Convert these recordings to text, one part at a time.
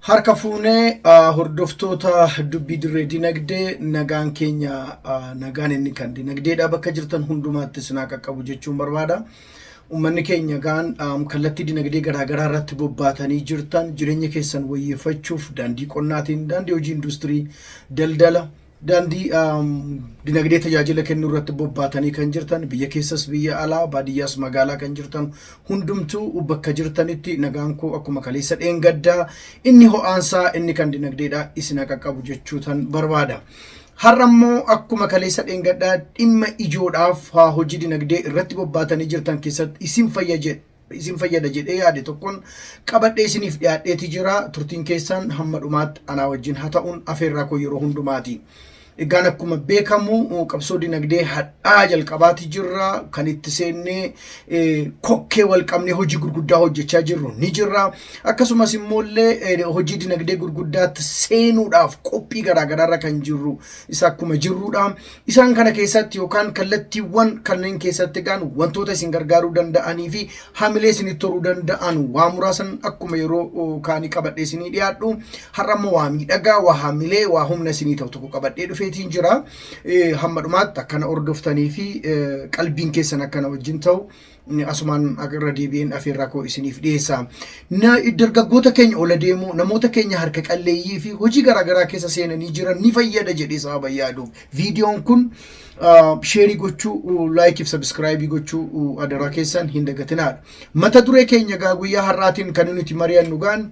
Harka fuunee hordoftoota dubbii dirree dinagdee, nagaan keenya nagaan inni kan dinagdeedha bakka jirtan hundumaatti sinaa qaqqabu jechuun barbaada. Uummanni keenya gaan kallattii dinagdee garaagaraa irratti bobbaatanii jirtan, jireenya keessan wayyeeffachuuf daandii qonnaatiin, daandii hojii industirii, daldala, daandii dinagdee tajaajila kennuu irratti bobbaatanii kan jirtan, biyya keessas biyya alaa, baadiyyaas magaalaa kan jirtan hundumtuu bakka jirtanitti nagaan koo akkuma kaleessa dheengaddaa inni ho'aansaa inni kan dinagdeedha isin qaqqabu jechuutan barbaada. Har'a immoo akkuma kaleessa dheengaddaa dhimma ijoodhaaf hojii dinagdee irratti bobbaatanii jirtan keessatti isin fayyada jedhee yaade tokkoon qabadhee isiniif dhiyaadheeti jira. Turtiin keessan hamma dhumaatti anaa wajjin haa ta'uun afeerraa koo yeroo hundumaati. Egaan akkuma beekamu qabsoo dinagdee hadhaa jalqabaati jirra. Kan itti seennee kokkee wal qabnee hojii gurguddaa hojjechaa jirru ni jirra. Akkasumas immoo illee hojii dinagdee gurguddaatti seenuudhaaf qophii garaagaraarra kan jirru isa akkuma jirrudha. Isaan kana keessatti yookaan kallattiiwwan kanneen keessatti egaan wantoota isin gargaaruu danda'anii fi hamilee isinitti horuu danda'an waa muraasan akkuma yeroo kaanii qabadhee isinii dhiyaadhu. Har'a immoo waa miidhagaa, waa hamilee, waa humna isinii ta'u tokko qabadhee dhufeetiin jira. Hamma dhumaatti akkana hordoftanii fi qalbiin keessan akkana wajjin ta'u asumaan irra deebi'een afeerraa koo isiniif dhiyeessa. Dargaggoota keenya ola deemuu, namoota keenya harka qalleeyyii fi hojii garaagaraa keessa seenanii jiran ni fayyada jedhee sababa yaaduuf viidiyoon kun share gochuu, like fi subscribe gochuu adaraa keessan hin dagatinaadha. Mata duree keenya gaa guyyaa har'aatiin kan nuti mari'annu gaan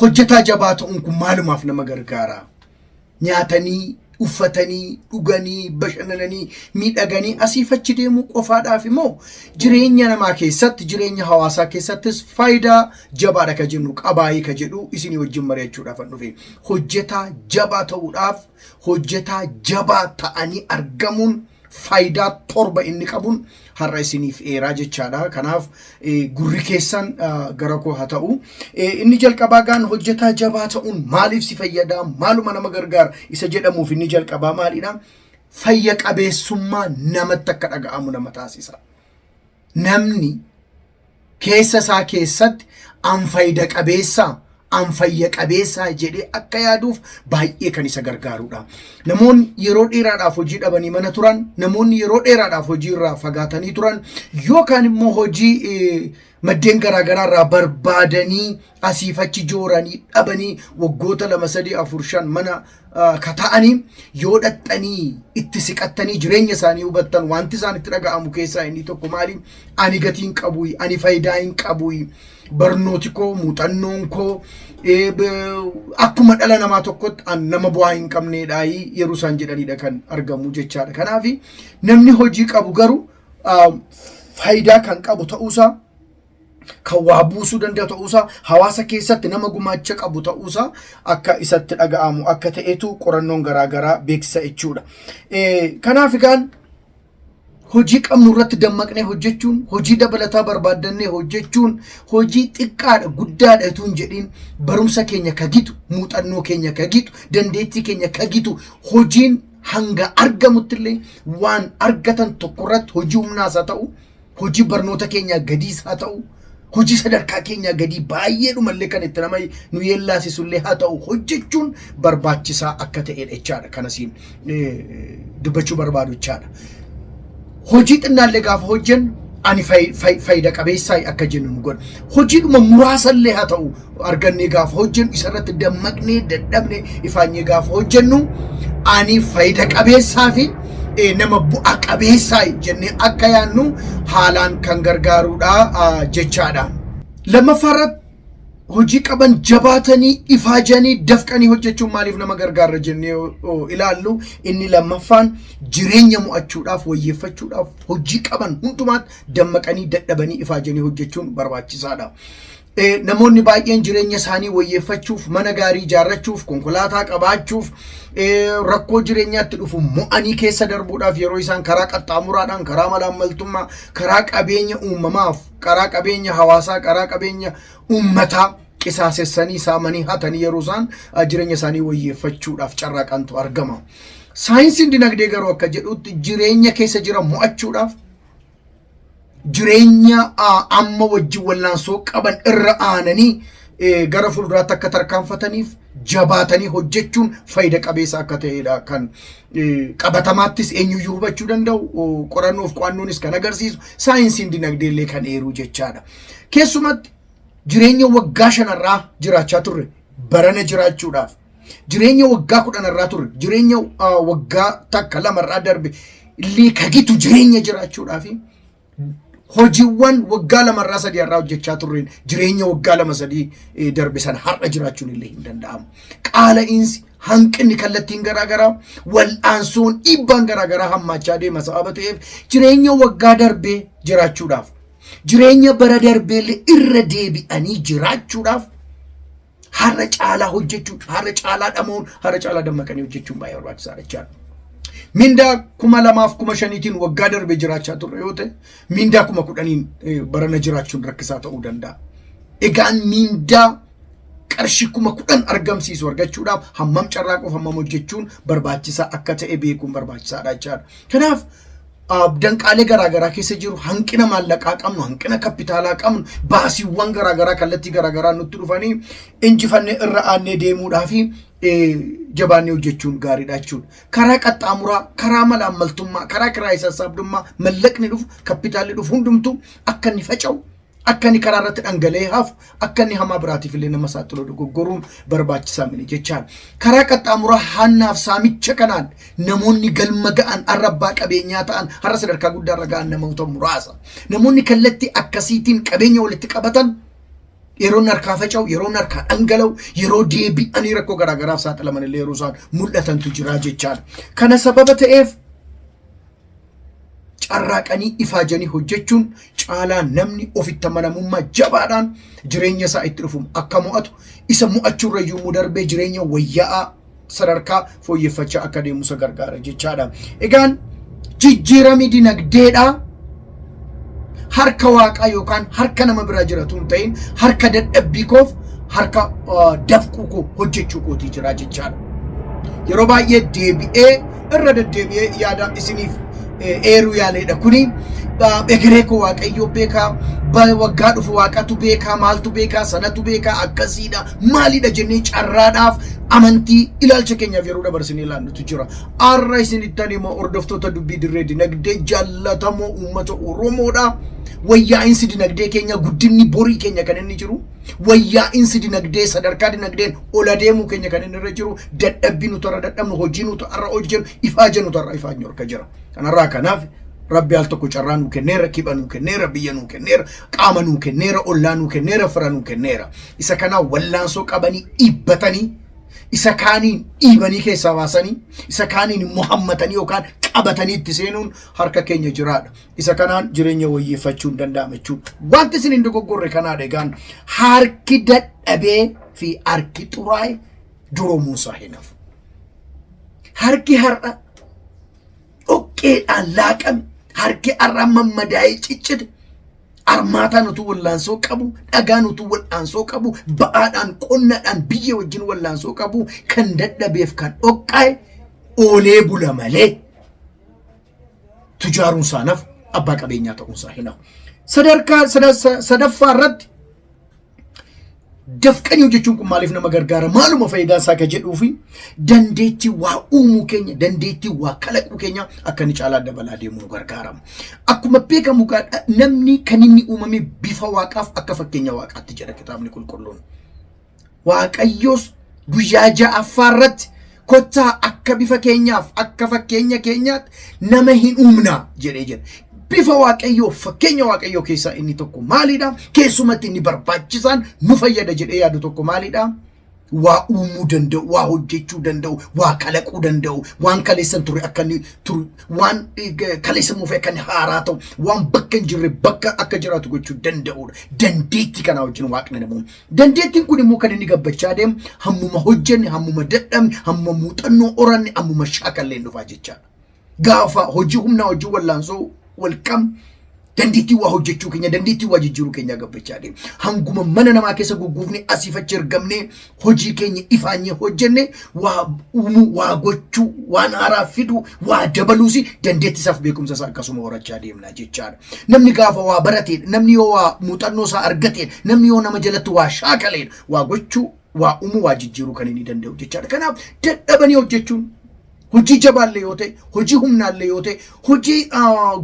hojjetaa jabaa ta'uun kun maalumaaf nama gargaara? Nyaatanii, uffatanii, dhuganii, bashannananii, miidhaganii asiif achi deemuu qofaadhaaf immoo jireenya namaa keessatti, jireenya hawaasaa keessattis faayidaa jabaadha ka jennu qabaayii ka jedhu isinii wajjin mari'achuudhaaf an dhufe. Hojjetaa jabaa ta'uudhaaf, hojjetaa jabaa ta'anii argamuun faayidaa 7 inni qabuun har'a isiniif eeraa jechaadha. Kanaaf gurri keessan gara koo haa ta'u. Inni jalqabaa gaan hojjetaa jabaa ta'uun maaliif si fayyadaa? Maaluma nama gargaara? Isa jedhamuuf inni jalqabaa maalidha? Fayya qabeessummaa namatti akka dhaga'amu nama taasisa. Namni keessa isaa keessatti an fayida qabeessaa, an fayya qabeessaa jedhee akka yaaduuf baay'ee kan isa gargaarudha. Namoonni yeroo dheeraadhaaf hojii dhabanii mana turan, namoonni yeroo dheeraadhaaf hojii irraa fagaatanii turan, yookaan immoo hojii maddeen garaagaraa irraa barbaadanii asiif achi jooranii dhabanii waggoota 2, 3, 4, 5 mana kata'anii, yoo dhaxxanii itti siqattanii jireenya isaanii hubattan, wanti isaan itti dhaga'amu keessaa inni tokko maali? Ani gatii hin qabu, ani faayidaa hin qabu, barnooti koo, muuxannoon koo akkuma dhala namaa tokkotti an nama bu'aa hin qabneedha yeroo isaan jedhanidha kan argamu jechaadha. Kanaaf namni hojii qabu garuu faayidaa kan qabu ta'uusaa, kan waa buusuu danda'u ta'uusaa, hawaasa keessatti nama gumaacha qabu ta'uusaa akka isatti dhaga'amu akka ta'etu qorannoon garaagaraa beeksisa jechuudha. Kanaaf egaan hojii qabnu irratti dammaqnee hojjechuun, hojii dabalataa barbaaddannee hojjechuun, hojii xiqqaadha guddaadha utuu hin jedhiin, barumsa keenya ka gitu, muuxannoo keenya ka gitu, dandeettii keenya ka gitu hojiin hanga argamutti illee waan argatan tokko irratti, hojii humnaas haa ta'u, hojii barnoota keenyaa gadiis haa ta'u, hojii sadarkaa keenyaa gadii baay'eedhumallee kan itti nama nu yeellaasisullee haa ta'u, hojjechuun barbaachisaa akka ta'edha jechaadha. Kanasiin dubbachuu barbaadu jechaadha. Hojii xinnaallee gaafa hojjennu ani faayida qabeessaa akka jennu nu godha. Hojiidhuma muraasallee haa ta'u argannee gaafa hojjennu, isarratti dammaqnee, dadhabne, ifaanyee gaafa hojjennu, ani faayida qabeessaa fi nama bu'a qabeessaa jennee akka yaannu haalaan kan gargaarudha jechaadha. Lammaffaa irratti hojii qaban jabaatanii, ifaajanii, dafqanii hojjechuun maaliif nama gargaara jennee ilaallu, inni lammaffaan jireenya mo'achuudhaaf, wayyeeffachuudhaaf hojii qaban hundumaatti dammaqanii, dadhabanii, ifaajanii hojjechuun barbaachisaadha. Namoonni baay'een jireenya isaanii wayyeeffachuuf, mana gaarii ijaarrachuuf, konkolaataa qabaachuuf, rakkoo jireenyaatti dhufu mo'anii keessa darbuudhaaf yeroo isaan karaa qaxxaamuraadhaan, karaa malaammaltummaa, karaa qabeenya uumamaaf, karaa qabeenya hawaasaa, karaa qabeenya uummataa qisaasessanii, saamanii, hatanii yeroo isaan jireenya isaanii wayyeeffachuudhaaf carraaqantu argama. Saayinsiin dinagdee garuu akka jedhutti, jireenya keessa jira mo'achuudhaaf, jireenya amma wajjin wallaansoo qaban irra aananii gara fuulduraatti akka tarkaanfataniif jabaatanii hojjechuun faayida qabeessa akka ta'edha kan qabatamaattis eenyuyyuu hubachuu danda'u, qorannoof qo'annoonis kan agarsiisu, saayinsiin dinagdee illee kan eeruu jechaadha. Keessumatti jireenya waggaa 5rraa jiraachaa turre barana jiraachuudhaaf, jireenya waggaa 10rraa turre, jireenya waggaa takka lamarraa darbe illee kagitu jireenya jiraachuudhaaf, hojiiwwan waggaa 2rraa 3rraa hojjechaa turreen jireenya waggaa 2 3 darbe sana har'a jiraachuun illee hin danda'amu. Qaala'iinsi, hanqinni kallattiin garaagaraa, wal'aansoon, dhiibbaan garaagaraa hammaachaa deema sababa ta'eef, jireenya waggaa darbee jiraachuudhaaf, jireenya bara darbeellee irra deebi'anii jiraachuudhaaf, har'a caalaa hojjechuun, har'a caalaa dhama'uun, har'a caalaa dammaqanii hojjechuun baay'ee barbaachisaadha jechaadha. Mindaa 2000f 5000tiin waggaa darbe jiraachaa turre yoo ta'e, mindaa 10,000n barana jiraachuun rakkisaa ta'uu danda'a. Egaan mindaa qarshii 10,000 argamsiisu argachuudhaaf hammam carraaquuf, hammam hojjechuun barbaachisaa akka ta'e beekuun barbaachisaadha jechaadha. Kanaaf danqaalee garaagaraa keessa jiru, hanqina maallaqaa qabnu, hanqina kapitaalaa qabnu, baasiiwwan garaagaraa kallattii garaagaraa nutti dhufanii injifannee irra aannee deemuudhaa fi jabaannee hojjechuun gaariidha jechuudha. Karaa qaxxaamuraa, karaa malaammaltummaa, karaa kiraayii sassaabdummaa mallaqni dhufu, kapitaalli dhufu hundumtuu akka inni faca'u, akka inni karaa irratti dhangala'ee hafu, akka inni hamaa biraatiif illee nama saaxilu dogoggoruun barbaachisaa miti jechaadha. Karaa qaxxaamuraa hannaaf saamicha kanaan namoonni galma ga'an, har'a abbaa qabeenyaa ta'an, har'a sadarkaa guddaa irra ga'an namoota muraasa. Namoonni kallattii akkasiitiin qabeenya walitti qabatan yeroo inni harkaa faca'u, yeroo inni harkaa dhangala'u, yeroo deebi'anii rakkoo garaagaraaf saaxilaman illee yeroo isaan mul'atantu jira jechaadha. Kana sababa ta'eef carraaqanii ifaajanii hojjechuun caalaa namni ofitti amanamummaa jabaadhaan jireenya isaa itti dhufu akka mo'atu, isa mo'achuurra iyyuu darbee jireenya wayyaa'aa sadarkaa fooyyeffachaa akka deemu isa gargaara jechaadha. Egaan jijjiiramni dinagdeedha. Harka waaqaa yookaan harka nama biraa jiratu hin ta'in, harka dadhabbii koof, harka dafquu koo, hojjechuu kootii jira jechaadha. Yeroo baay'ee deebi'ee irra deddeebi'ee yaada isiniif eeruu yaaleedha. Kuni egeree koo Waaqayyoo beekaa, waggaa dhufu Waaqatu beekaa, maaltu beekaa, sanatu beekaa, akkasiidha, maalidha jennee carraadhaaf amantii ilaalcha keenyaaf yeroo dabarsinee ilaallutu jira. Har'a isinittan immoo, hordoftoota dubbii dirree dinagdee jaallatamoo uummata Oromoodha. Wayyaa'insi dinagdee keenya, guddinni borii keenya kan inni jiru, wayyaa'insi dinagdee, sadarkaa dinagdeen ol adeemuu keenya kan inni irra jiru, dadhabbii nuti irra dadhabnu, hojii nuti irra hojjennu, ifaaje nuti irra ifaajnu harka jira. Kanarraa kanaaf Rabbi al tokko carraa nuu kenneera, kipha nuu kenneera, biyya nuu kenneera, qaama nuu kenneera, ollaa nuu kenneera, fira nuu kenneera. Isa kanaa wallaansoo qabanii dhiibbatanii, isa kaaniin dhiibanii keessaa baasanii, isa kaaniin immoo hammatanii yookaan qabatanii itti seenuun harka keenya jiraadha. Isa kanaan jireenya wayyeeffachuu hin danda'ama jechuudha. Wanti isin hin dogoggorre kanaadha. Egaan harki dadhabee fi harki xuraa'e duroomuunsaa hin hafu. Harki har'a dhoqqeedhaan laaqame, harki har'a mammadaa'ee ciccite, armaataan utuu wallaansoo qabu, dhagaan utuu wallaansoo qabu, ba'aadhaan, qonnadhaan, biyya wajjin wallaansoo qabu, kan dadhabeef kan dhoqqaa'e oolee bula malee tujaaruun isaa nafu, abbaa qabeenyaa ta'uun isaa hin hafu. Sadarkaa sadaffaa irratti dafqanii hojjechuun kun maaliif nama gargaara, maaluma faayidaan isaa ka jedhuu fi dandeettii waa uumuu keenya, dandeettii waa kalaquu keenya akka inni caalaa dabalaa deemu nu gargaarama. Akkuma beekamu namni kan inni uumame bifa Waaqaaf akka fakkeenya Waaqaatti jedha Kitaabni Qulqulluun. Waaqayyoos guyyaa ja'affaa irratti "Kottaa akka bifa keenyaaf akka fakkeenya keenyaatti nama hin uumnaa" jedhee jedha. Bifa Waaqayyoo, fakkeenya Waaqayyoo keessaa inni tokko maalidha? Keessumatti inni barbaachisaan nu fayyada jedhee yaadu tokko maalidha? Waa uumuu danda'u, waa hojjechuu danda'u, waa kalaquu danda'u, waan kaleessan ture akka inni turu, waan kaleessa muufee akka inni haaraa ta'u, waan bakka hin jirre bakka akka jiraatu gochuu danda'udha. Dandeettii kanaa wajjin Waaqni nama uume. Dandeettiin kun immoo kan inni gabbachaa deemu hammuma hojjenne, hammuma dadhabne, hammuma muuxannoo horanne, hammuma shaakalleen dhufaa jechaadha. Gaafa hojii humnaa, hojii wallaansoo wal qabne, dandeettii waa hojjechuu keenya, dandeettii waa jijjiiruu keenya gabbachaa deema. Hanguma mana namaa keessa gugguufne, asiif achi ergamnee, hojii keenya ifaanyee hojjenne, waa uumuu, waa gochuu, waan haaraa fiduu, waa dabaluus dandeettii isaaf beekumsa isaa akkasuma horachaa deemna jechaadha. Namni gaafa waa barateedha, namni yoo waa muuxannoo isaa argateedha, namni yoo nama jalatti waa shaakaleedha, waa gochuu, waa uumuu, waa jijjiiruu kan inni danda'u jechaadha. Kanaaf dadhabanii hojjechuun, hojii jabaallee yoo ta'e, hojii humnaallee yoo ta'e, hojii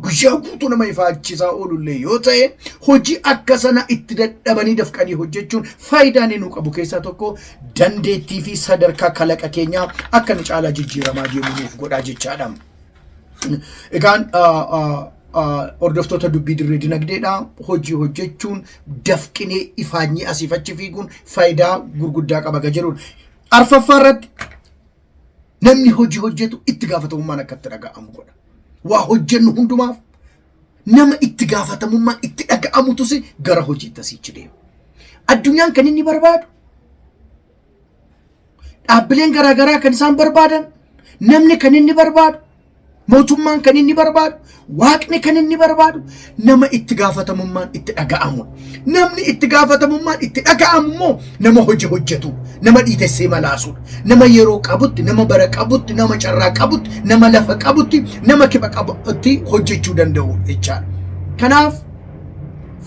guyyaa guutuu nama ifaachisaa oolullee yoo ta'e, hojii akka sana itti dadhabanii dafqanii hojjechuun faayidaan inni qabu keessaa tokko dandeettii fi sadarkaa kalaqa keenyaa akka inni caalaa jijjiiramaa deemu nuuf godhaa jechaadha. Egaan hordoftoota Dubbii Dirree Dinagdeedha. Hojii hojjechuun, dafqinee ifaanyee asiif achi fiiguun faayidaa gurguddaa qaba ka jedhudha. Arfaffaa irratti, namni hojii hojjetu itti gaafatamummaan akka itti dhaga'amu godha. Waa hojjennu hundumaaf nama itti gaafatamummaan itti dhaga'amutus gara hojiitti asiichi deema. Addunyaan kan inni barbaadu, dhaabbileen garaagaraa kan isaan barbaadan, namni kan inni barbaadu, mootummaan kan inni barbaadu, Waaqni kan inni barbaadu nama itti gaafatamummaan itti dhaga'amudha. Namni itti gaafatamummaan itti dhaga'amu immoo nama hojii hojjetu, nama dhiitessee malaasudha. Nama yeroo qabutti, nama bara qabutti, nama carraa qabutti, nama lafa qabutti, nama kipha qabutti hojjechuu danda'u jechaadha. Kanaaf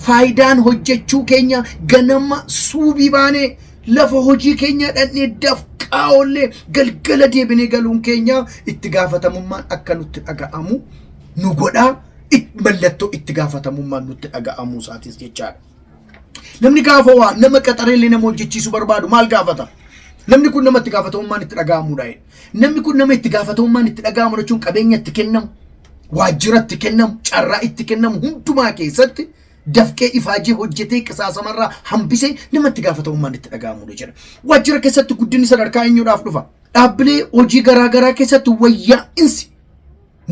faayidaan hojjechuu keenya, ganama suubii baanee lafa hojii keenya dhaqnee dafqaa oollee galgala deebinee galuun keenya itti gaafatamummaan akka nutti dhaga'amu nu godhaa, mallattoo itti gaafatamummaan nutti dhaga'amuu isaatis jechaadha. Namni gaafa waa nama qaxareellee nama hojjechiisuu barbaadu maal gaafata? Namni kun nama itti gaafatamummaan itti dhaga'amudha. Namni kun nama itti gaafatamummaan itti dhaga'amu jechuun qabeenya itti kennamu, waajjira itti kennamu, carraa itti kennamu hundumaa keessatti dafqee ifaajee hojjetee qisaasamarraa hambisee nama itti gaafatamummaan itti dhaga'amudha jedha. Waajjira keessatti guddinni sadarkaa eenyuudhaaf dhufa? Dhaabbilee hojii garaagaraa keessatti wayyaa'insi,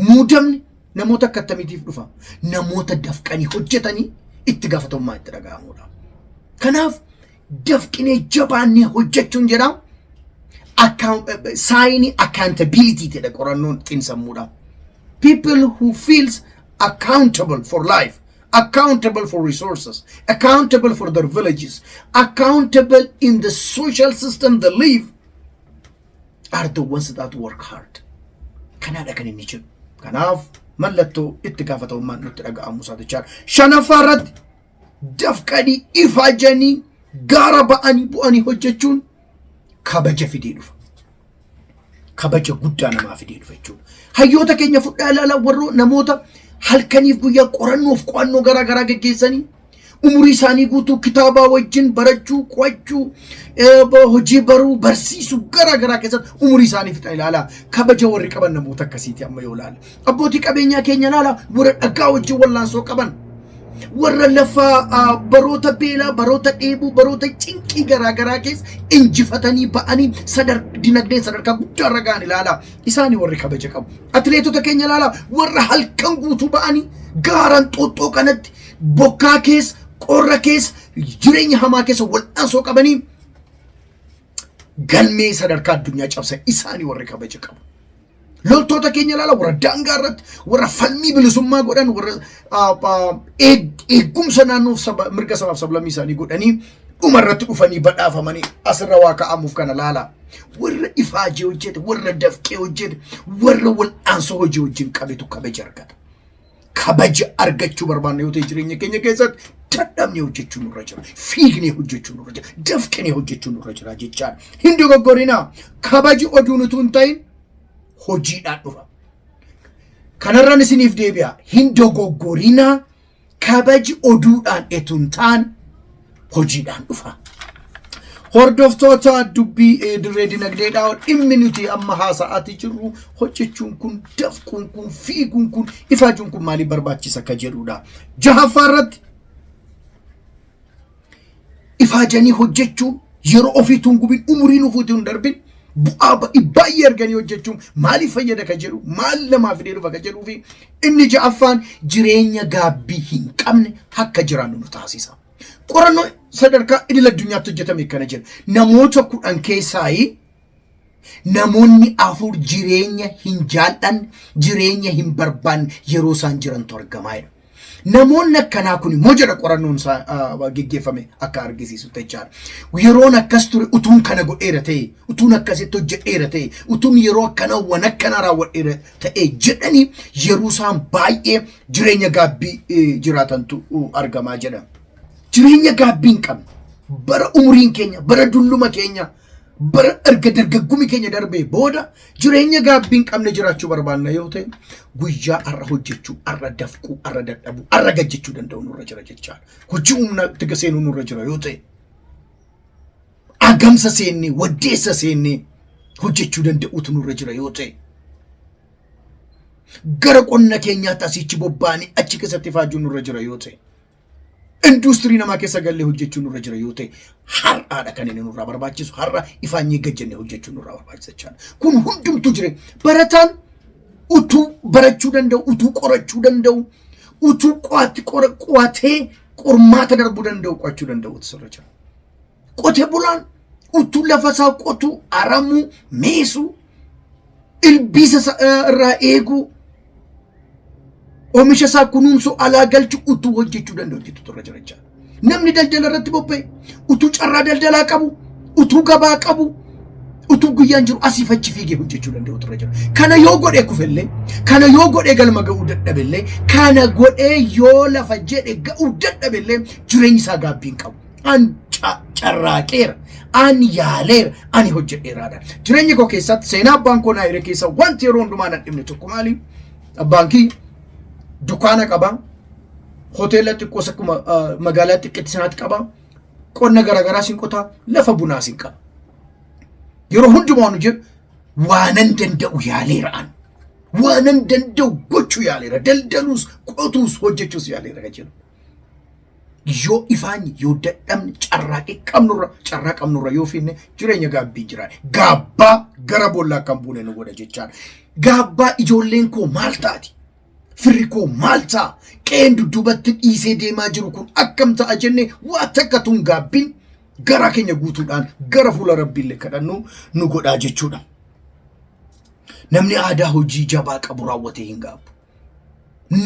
muudamni namoota akka akkamiitiif dhufa? Namoota dafqanii hojjetanii itti gaafatamummaa itti dhaga'amudha. Kanaaf dafqinee jabaannee hojjechuun jedha sign accountability jedha qorannoon xiinsammuudha. People who feels accountable for life, accountable for resources, accountable for their villages, accountable in the social system they live are the ones that work hard. Kanaadha kan inni jedhu. Kanaaf mallattoo itti gaafatamummaan nutti dhaga'amu isaa jechaadha. Shanaffaa irratti, dafqanii ifaajanii gaara ba'anii bu'anii hojjechuun kabaja fidee dhufa. Kabaja guddaa namaa fidee dhufa jechuudha. Hayyoota keenya fudhaa ilaalaa, warroo namoota halkaniif guyyaa qorannoof qo'annoo garaa garaa geggeessanii umurii isaanii guutuu kitaabaa wajjin barachuu, qo'achuu, hojii baruu, barsiisuu garaa garaa keessatti umurii isaanii fixan ilaalaa. Kabaja warri qaban namoota akkasiiti amma yoo ilaale. Abbootii qabeenyaa keenya ilaalaa, warra dhagaa wajjin wallaansoo qaban. Warra lafa baroota beelaa, baroota dheebuu, baroota cinqii garaa garaa keessa injifatanii ba'anii dinagdeen sadarkaa guddaa irra ga'an ilaalaa. Isaanii warri kabaja qabu. Atileetota keenya ilaalaa, warra halkan guutuu ba'anii gaaran xoxxoo kanatti bokkaa keessa, qorra keessa, jireenya hamaa keessa wal'aansoo qabanii galmee sadarkaa addunyaa cabsan, isaanii warri kabaja qabu. Loltoota keenya ilaala, warra daangaa irratti warra falmii bilisummaa godhan, warra eegumsa naannoof saba, mirga sabaaf sablammii isaanii godhanii dhuma irratti dhufanii badhaafamanii asirra waa ka'amuuf kana laala. Warra ifaajee hojjete, warra dafqee hojjete, warra wal'aansoo hojii wajjin qabetu kabaja argata. Kabaja argachuu barbaanna yoo ta'e, jireenya keenya keessatti dadhabnee hojjechuu nurra jira. Fiignee hojjechuu nurra jira. Dafqinee hojjechuu nurra jira jechaadha. Hin dogoggorinaa. Kabaji oduun utuu hin ta'in hojiidhaan dhufa. Kanarraan isiniif deebi'a. Hin dogoggorinaa. Kabaji oduudhaan etu hin taane hojiidhaan dhufa. Hordoftoota Dubbii Dirree Dinagdeedhaa, dhimmi nuti amma haasa'aati jirru hojjechuun kun, dafquun kun, fiiguun kun, ifaajuun kun maaliif barbaachisa ka jedhudha. Jahaffaa irratti, ifaajanii hojjechuun, Yeroo ofiituu hin gubin, umuriin ofiituu hin darbin, bu'aa ba'ii baay'ee arganii hojjechuun maaliif fayyada ka jedhu, maal namaa fidee dhufa ka jedhuu fi inni ja'affaan jireenya gaabbii hin qabne akka jiraannu nu taasisa. Qorannoo sadarkaa idil addunyaatti hojjetame kana jedha. Namoota 10 keessaayii namoonni 4 jireenya hin jaal'anne, jireenya hin barbaanne yeroo isaan jirantu argamaa jira. Namoonni akkanaa kun immoo jedha qorannoon isaa geggeeffame akka argisiisutti jechaadha. Yeroon akkas ture utuun kana godheera ta'e, utuun akkasitti hojjedheera ta'e, utuun yeroo akkanaa waan akkanaa raawwadheera ta'e jedhanii yeroo isaan baay'ee jireenya gaabbii jiraatantu argamaa jedha. Jireenya gaabbii hin qabne bara umuriin keenya, bara dulluma keenya, bara erga dargaggummi keenya darbee booda jireenya gaabbii hin qabne jiraachuu barbaanna yoo ta'e, guyyaa har'a hojjechuu, har'a dafquu, har'a dadhabuu, har'a gajjechuu danda'u nurra jira jechaadha. Hojii humna itti seenuu nurra jira yoo ta'e, agamsa seennee, waddeessa seennee hojjechuu danda'uutu nurra jira yoo ta'e, gara qonna keenyaatti asichi bobba'anii achi keessatti ifaajuu nurra jira yoo ta'e, industirii namaa keessa gallee hojjechuun nurra jira yoo ta'e, har'aadha kan inni nurraa barbaachisu. Har'a ifaanyee gajjannee hojjechuun nurraa barbaachisa jechaadha. Kun hundumtuu jire barataan utuu barachuu danda'u, utuu qorachuu danda'u, utuu qo'atti qo'atee qormaata darbuu danda'u, qo'achuu danda'u sirra jira. Qote bulaan utuu lafa isaa qotuu, aramuu, meesuu, ilbiisa irraa eeguu, oomisha isaa kunuunsuu, alaa galchuu utuu hojjechuu danda'u hojjetu irra jira jechaadha. Namni daldala irratti bobba'e utuu carraa daldalaa qabu, utuu gabaa qabu, utuu guyyaan jiru asiif achi fiigee hojjechuu danda'u irra jira. Kana yoo godhee kufellee, kana yoo godhee galma ga'uu dadhabellee, kana godhee yoo lafa jedhe ga'uu dadhabellee, jireenyi isaa gaabbii hin qabu. An carraaqeera, an yaaleera, ani hojjedheeraadha. Jireenya koo keessatti seenaa abbaan koo naa hire keessa wanti yeroo hundumaa nan dhibne tokko maali? Abbaan kiyya dukaana qaba. Hoteela xiqqoos akkuma magaalaa xiqqeetti sanaatti qaba. Qonna garaagaraa sin qotaa, lafa bunaa sin qaba. Yeroo hundumaa nu jedhu, waanan danda'u yaaleera an. Waanan danda'u gochuu yaaleera. Daldaluus, qotuus, hojjechuus yaaleera kan jedhu. Yoo ifaanyi, yoo dadhabne, carraaqii qabnurra, carraa qabnurra yoo finne, jireenya gaabbii jira. Gaabbaa gara boollaa kan buune nu godha jechaadha. Gaabbaa ijoolleen koo maal taati? Firri koo maal ta'a? Qe'een dudduubatti dhiisee deemaa jiru kun akkam ta'a jennee waa takka tun gaabbiin garaa keenya guutuudhaan gara fuula rabbiillee kadhannu nu godhaa jechuudha. Namni aadaa hojii jabaa qabu raawwatee hin gaabbu.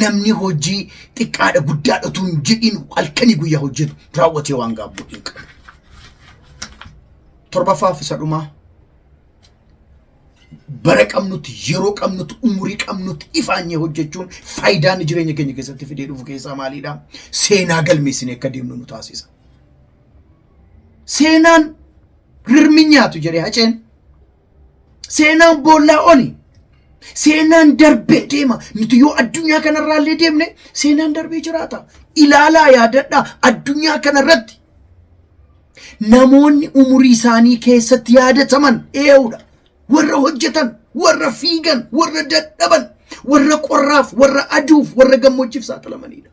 Namni hojii xiqqaadha guddaadha utuu hin jedhin halkanii guyyaa hojjetu raawwatee waan gaabbu hin qabu. Torbaffaaf isa dhumaa, bara qabnutti, yeroo qabnutti, umurii qabnutti ifaanyee hojjechuun faayidaan jireenya keenya keessatti fidee dhufu keessaa maalidha? Seenaa galmeessinee akka deemnu nu taasisa. Seenaan rirmi nyaatu jedhee Haceen. Seenaan boollaa oli. Seenaan darbee deema. Nuti yoo addunyaa kanarraallee deemne, seenaan darbee jiraata. Ilaalaa, yaadadhaa, addunyaa kanarratti. Namoonni umurii isaanii keessatti yaadataman ee'uudha. Warra hojjetan, warra fiigan, warra dadhaban, warra qorraaf, warra aduuf, warra gammoojjiif saaxilamanidha.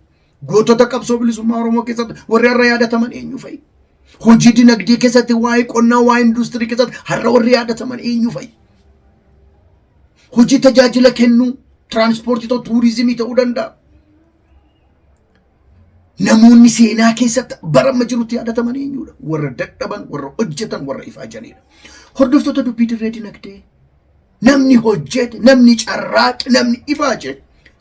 Gootota qabsoo bilisummaa Oromoo keessatti warri har'a yaadataman eenyu fa'i? Hojii dinagdee keessatti, waa'ee qonnaa, waa'ee industirii keessatti har'a warri yaadataman eenyu fa'i? Hojii tajaajila kennuu, tiraanspoortii ta'uu, tuurizimii ta'uu danda'a. Namoonni seenaa keessatti bara amma jirutti yaadataman eenyudha? Warra dadhaban, warra hojjetan, warra ifaajanidha. Hordoftoota dubbii dirree dinagdee, namni hojjete, namni carraaqe, namni ifaaje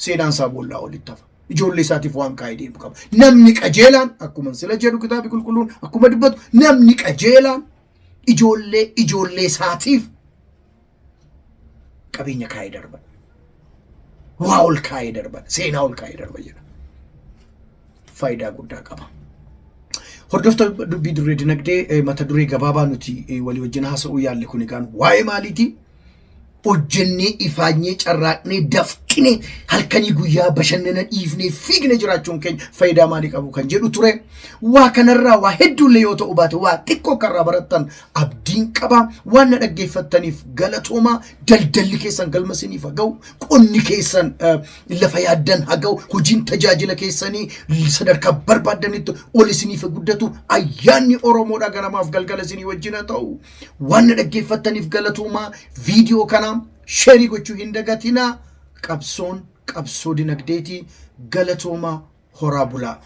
seenaan isaa boollaa olitti hafa. Ijoollee isaatiif waan kaa'ee deemu qaba. Namni qajeelaan, akkuma sila jedhu kitaabni qulqulluun akkuma dubbatu, namni qajeelaan ijoollee ijoollee isaatiif qabeenya kaa'ee darba. Waa ol kaa'ee darba. Seenaa ol kaa'ee darba jedha. Faayidaa guddaa qaba. Hordoftoota dubbii dirree dinagdee, mata duree gabaabaa nuti walii wajjin haasa'uu yaalle kun egaan waa'ee maaliiti? Hojjennee, ifaanyee, carraaqnee, dafqinee. Dafqine halkanii guyyaa bashannana dhiifnee fiigne jiraachuun keenya faayidaa maalii qabu kan jedhu ture. Waa kanarraa waa hedduullee yoo ta'u baate waa xiqqoo karraa barattan abdiin qaba. Waan na dhaggeeffattaniif galatoomaa. Daldalli keessan galma isiniif haa ga'u. Qonni keessan lafa yaaddan haa ga'u. Hojiin tajaajila keessanii sadarkaa barbaaddanitti ol isiniif haa guddatu. Ayyaanni Oromoodhaa ganamaaf galgala isinii wajjin haa ta'u. Waan na dhaggeeffattaniif galatoomaa. Viidiyoo kana share gochuu hin dagatinaa. Qabsoon qabsoo dinagdeetii. Galatoomaa, horaa bulaa.